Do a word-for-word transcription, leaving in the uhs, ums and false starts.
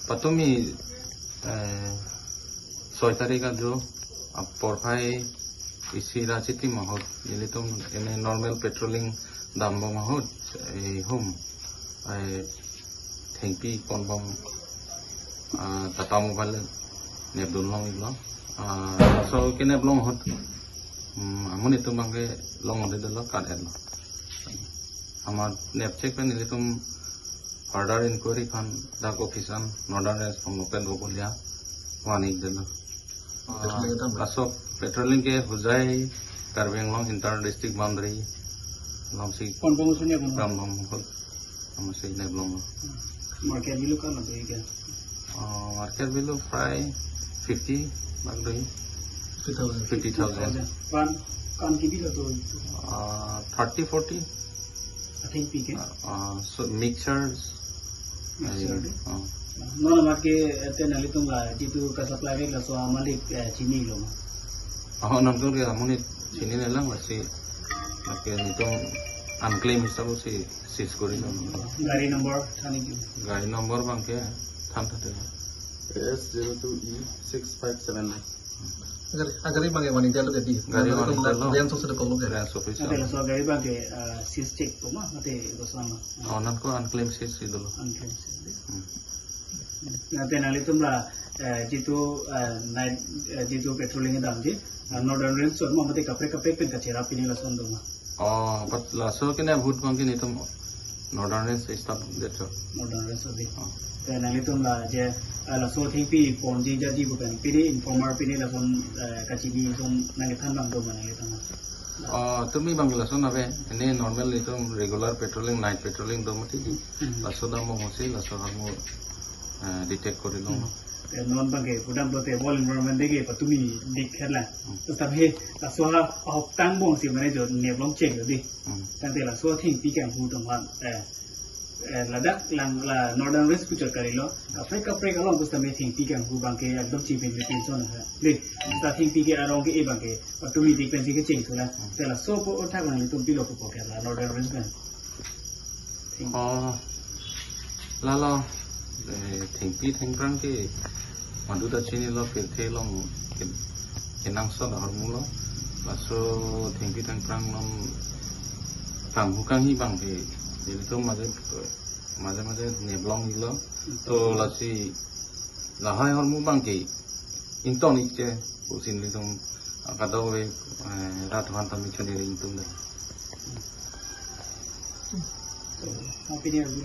Patumi, eh, soi tarik ajo, apor phai isi ra chitim ahut, ilitum ene normal patrolling dambom ahut, eh, hum, eh, thengpi ponbom, ah, Tata Mobile nepdun long iklo. Ah, laso kenep long ahut, hmm, amonit atum abangke long ode dolo, kat-etlo. Amat nep chek pen ilitum further inquiry aphan dak office an Northern Range Ponglopen Gokulia van ik dolo. Ah, patrolling itum, laso patrolling ke Hojai Karbi Anglong inter district boundary alongsi ponbom sunya pon. Dambom ahut amatsi nep longlo. Market value kan ado ke? Ah, market value prai fifty bak do. Fifty thousand. Fifty thousand. Kan, kan ke bilo to? Ah, thirty, forty. Athengpi ke? Ah, ah, so mixtures. Mixture de? Ah. Non amat ke, eh, te nanglitum la jitu ka-supply ke laso amalik, eh, chinilo ma? Ah, nangtum ke amonit chininelang, lasi lake nelitum unclaimed hisab si seize korilo. Gari number than ik? Gari number abangke than thate. A S zero two E six five seven nine. Gari, ah, gari abangke One India lo ke di? Gari One India lo. Range officer ko lo ke? Range officer. Ante laso gari abangke, ah, seize chek po ma, mate ko sama? Oh, nangko unclaimed seize si dolo. Unclaimed seize de. Hmm. Ante nanglitum la, eh, jitu, eh, night, eh, jitu patrolling damji, eh, Northern Range asor ma, mate kaprek kaprek pen kacherap pini lason do ma? Oh, but laso kenep ahut abangke nelitum Northern Range staff detlo. Northern Range ave. Oh. Te nanglitum la je, eh, laso thengpi ponji jaji pu pen pini informer pini lason, eh, kachini ason nangkethan abang do ma nanglitum? Oh, tumi abangke lason ave. Ene normal nelitum regular patrolling, night patrolling do mati di. Hmm. Laso dambom ahutsi laso ahormu, eh, detect korilo. Hmm. Te non abangke pudam pulote whole environment de ke patumi dik herla. Hmm. Terus tapi laso ha ahok tangbong si mane jo nep long cheklo di. Hmm. Tangte laso thengpi kanghu atum aphan, eh, eh, ladak lang la Northern Range puchot kalilo. Kaprek kaprek along terus tame thengpi kanghu abangke ekdom chipin le pinson ha. Di, ta thengpi ke arong ke-e abangke patumi dik pensi kecheng thulo. Hmm. Te laso apot thak nanglitum pilo pupo ke la Northern Range pen? Oh, lalo, eh, thengpi thengphrang ke madu ta chinilo, pirthe along ke, kenangsot ahormu lo. Laso thengpi thengphrang non kanghu kanghi abangke nelitum maje, maje maje nep long iklo. To lasi lahai ahormu abangke ington ik che pusi nelitum kadokave, eh, rat aphan tame choneri ingtung da. So, happy New Year.